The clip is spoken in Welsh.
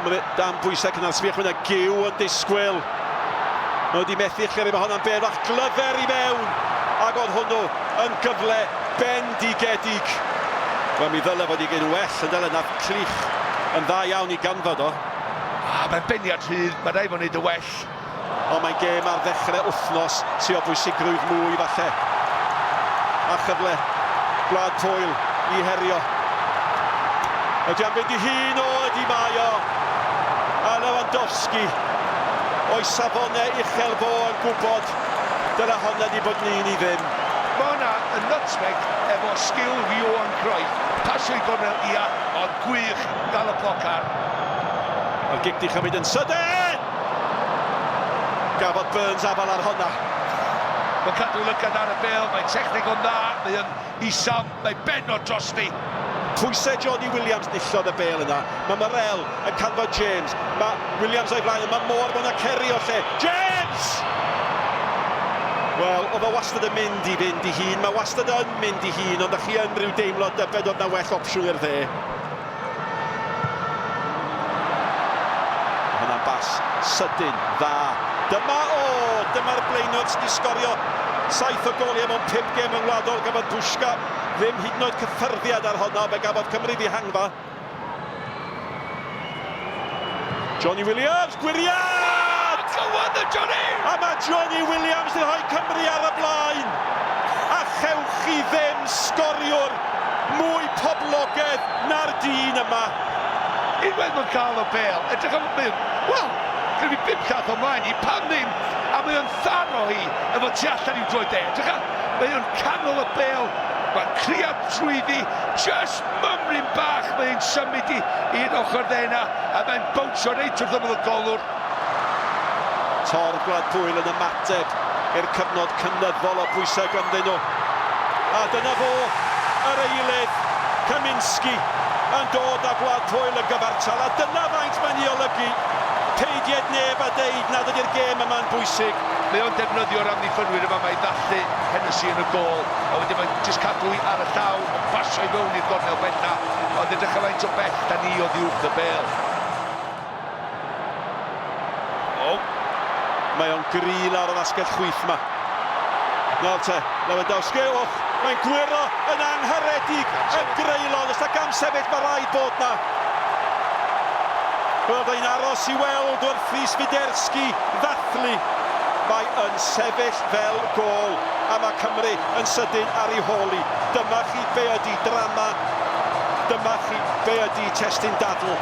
Cymru dan bwysau cynnar. Sbiwch, mae yna giw yn disgwyl. Mae wedi methu chleri, mae honna'n bêl fach glyfer i mewn. Ac oedd hwnnw yn gyfle bendigedig. Wel, mi ddyle fod i gyn well yn dyle. Nath Clich yn dda iawn i ganfod o. Ah, mae'n beniad rhydd, mae rhaid fo'n neud y well. Ond mae'n gêm ar ddechrau wythnos sy o bwysigrwydd mwy falle. A chyfle Gwlad Pwyl i herio. Ydy am fynd i hun o ydy mae o. A Lewandowski o'i safonau uchel fo yn gwybod dyle honna di bod yn un i ddim. Mae hwnna yn nutmeg efo sgil Johan Cruyff. Pasio i gornel ia, ond gwych gael y bloc ar. Mae'r gic di chymryd yn sydyn! Gafodd Burns afael ar honna. Mae'n cadw lygad ar y bêl, mae techneg o'n dda, mae yn isel, mae ben o drosti. Pwysau Johnny Williams nillodd y bêl yna. Mae Morrell yn canfod James. Mae Williams o'i flaen, mae Moore mewn aceri o lle. James! Wel, oedd o wastad yn mynd i fynd i hun. Mae wastad yn mynd i hun, ond chi yn rhyw deimlo dybed oedd na well opsiwn i'r dde. Mae hwnna'n bas sydyn, dda. Dyma o! Dyma'r blaenwr sydd wedi sgorio 7 o goliau mewn 5 gêm ryngwladol. Gafodd Bushka ddim hyd yn oed cyffyrddiad ar honno. Fe gafodd Cymru ddihangfa. Johnny Williams, gwyriad! Go on then, Johnny! A mae Johnny Williams yn rhoi Cymru ar y blaen. A chewch chi ddim sgoriwr mwy poblogaidd na'r dyn yma. Unwaith mae'n cael y bêl, edrych am y... Wel, gyda fi bum llath o mlaen i, pam ddim? A mae o'n tharo hi efo tu allan i'w droed e. Edrych ar, mae o'n canol y bêl, mae'n criad trwyddi, just mymryn bach mae'n symud i i'r ochr dde yna, a mae'n bownsio reit wrth ymyl y golwr. Torf Gwlad Pwyl yn ymateb i'r cyfnod cynyddol o bwysau ganddyn nhw. A dyna fo, yr eilydd, Kaminski, yn dod â Gwlad Pwyl yn gyfartal. A dyna faint mae'n ei olygu. Peidied neb a deud nad ydy'r gêm yma'n bwysig. Mae o'n defnyddio'r amddiffynwyr yma, mae ddathu Hennessy yn y gôl, a wedyn mae'n jyst cadw hi ar y llaw, yn pasio i fewn i'r gornel bella, ond edrych am faint o bell da ni oddi wrth y bêl. O! Mae o'n gry lawr yr asgell chwith 'ma. Nawr te, Lewandowski, och, mae'n gwyro yn angharedig, yn greulon, os 'na gamsefyll mae rhaid bod 'na. Wel, da ni'n aros i weld wrth i Swiderski ddathlu. Mae yn sefyll fel gôl, a mae Cymru yn sydyn ar ei hôl hi. Dyma chi be ydi drama, dyma chi be ydi testun dadl.